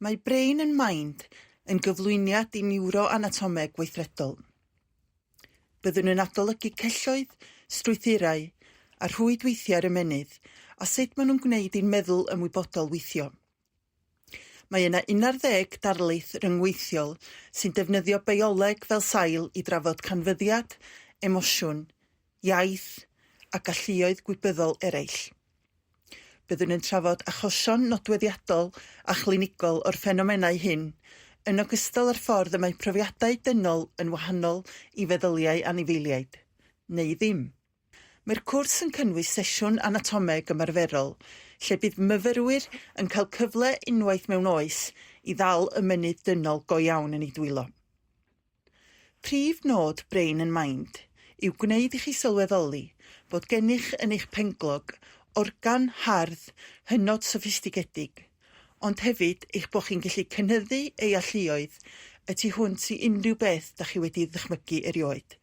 Mae Brain and Mind yn gyflwyniad i niwroanatomeg weithredol. Byddwn yn adolygu celloedd, strwythurau a rhwydweithiau'r ymennydd a sut maen nhw'n gwneud i'n meddwl ymwybodol weithio. Mae yna unarddeg darlith ryngweithiol sy'n defnyddio bioleg fel sail i drafod canfyddiad, emosiwn, iaith a galluoedd gwybyddol eraill. Byddwn yn trafod achosion nodweddiadol a chlinigol o'r ffenomenau hyn, yn ogystal â'r ffordd y mae profiadau dynol yn wahanol i feddyliau anifeiliaid, neu ddim. Mae'r cwrs yn cynnwys sesiwn anatomeg ymarferol, lle bydd myfyrwyr yn cael cyfle unwaith mewn oes i ddal ymennydd dynol go iawn yn eu dwylo. Prif nod Brain and Mind yw gwneud i chi sylweddoli bod gennych yn eich penglog organ hardd hynod soffistigedig, ond hefyd eich bod chi'n gallu cynyddu ei alluoedd y tu hwnt i unrhyw beth da chi wedi'i ddychmygu erioed.